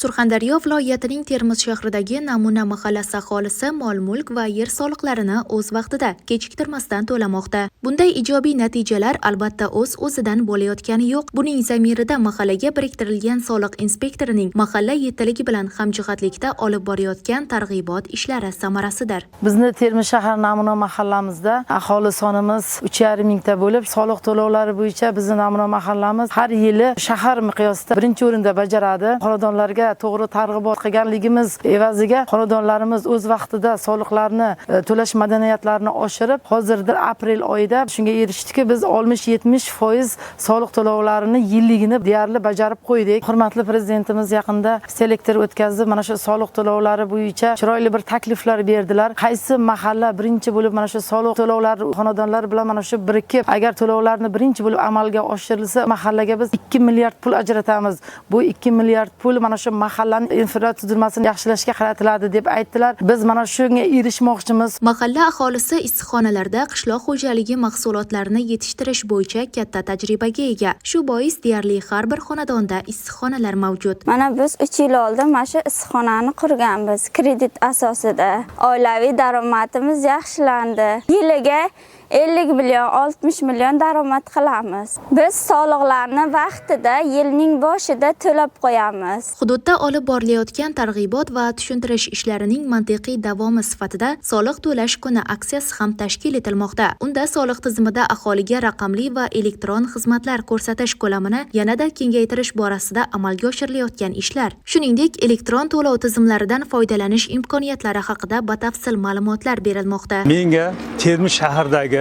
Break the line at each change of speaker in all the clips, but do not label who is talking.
Surxondaryo viloyatining Termiz shahridagi Namuna mahallasi aholisi mol-mulk va yer soliqlarini o'z vaqtida, kechiktirmasdan to'lamoqda. Bunday ijobiy natijalar, albatta, o'z-o'zidan bo'layotgani yo'q. Buning zamirida mahallaga biriktirilgan soliq inspektorining mahalla yettiligi bilan hamjihatlikda olib borayotgan targ'ibot ishlari samarasidir.
Bizni Termiz shahar Namuna mahallamizda aholi sonimiz 3,5 mingta bo'lib, soliq to'lovlari bo'yicha bizni Namuna mahallamiz har yili shahar miqyosida birinchi o'rinda bajaradi. Xonadonlarga to'g'ri targ'ibot qilganligimiz evaziga xonadonlarimiz o'z vaqtida soliqlarni to'lash madaniyatlarini oshirib, hozirda aprel oyida shunga erishdikki, biz 60-70% soliq to'lovlarini yilligini deyarli bajarib qo'ydik. Hurmatli prezidentimiz yaqinda selektor o'tkazdi. Mana shu soliq to'lovlari bo'yicha chiroyli bir takliflar berdilar. Qaysi mahalla birinchi bo'lib mana shu soliq to'lovlari xonadonlar bilan mana shu birikib, agar to'lovlarni birinchi bo'lib amalga oshirilsa, mahallaga biz 2 milliard pul ajratamiz. Bu 2 milliard pul mana shu mahallani infratuzilmasini yaxshilashga qaratiladi, deb aytdilar. Biz mana shunga erishmoqchimiz.
Mahalla aholisi issiqxonalarda qishloq xo'jaligi mahsulotlarini yetishtirish bo'yicha katta tajribaga ega. Shu bois deyarli har bir xonadonda issiqxonalar mavjud.
Mana biz 3 yil oldin mana shu issiqxonani qurganmiz kredit asosida. Oilaviy daromadimiz yaxshilandi. Yiliga 50 million, 60 million daromad qilamiz. Biz soliqlarni vaqtida, yilning boshida to'lab qo'yamiz.
Hududda olib borilayotgan targ'ibot va tushuntirish ishlarining mantiqiy davomi sifatida Soliq to'lash kuni aksiyasi ham tashkil etilmoqda. Unda soliq tizimida aholiga raqamli va elektron xizmatlar ko'rsatish ko'lamini yanada kengaytirish borasida amalga oshirilayotgan ishlar, shuningdek, elektron to'lov tizimlaridan foydalanish imkoniyatlari haqida batafsil ma'lumotlar berilmoqda.
Menga Termiz shahridagi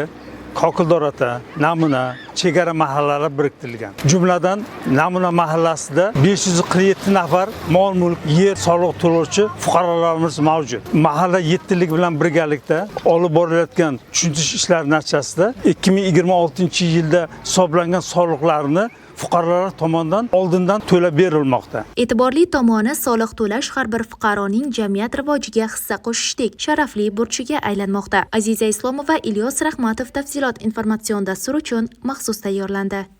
Kokildorata, Namuna, chegara mahallalari biriktirilgan. Jumladan, Namuna mahallasida 547 nafar mol-mulk, yer soliq to'lovchi fuqarolarimiz mavjud. Mahalla yettiligi bilan birgalikda olib borilayotgan tushuntirish ishlari natijasida 2026-yilda hisoblangan soliqlarni fuqarolar tomonidan oldindan to'lab berilmoqda.
E'tiborli tomoni, soliq to'lash har bir fuqaroning jamiyat rivojiga hissa qo'shishdek sharafli burchiga aylanmoqda. Aziza Islomova, Ilyos Rahmatov, "Tafsilot" informatsion dasturi uchun maxsus tayyorlandi.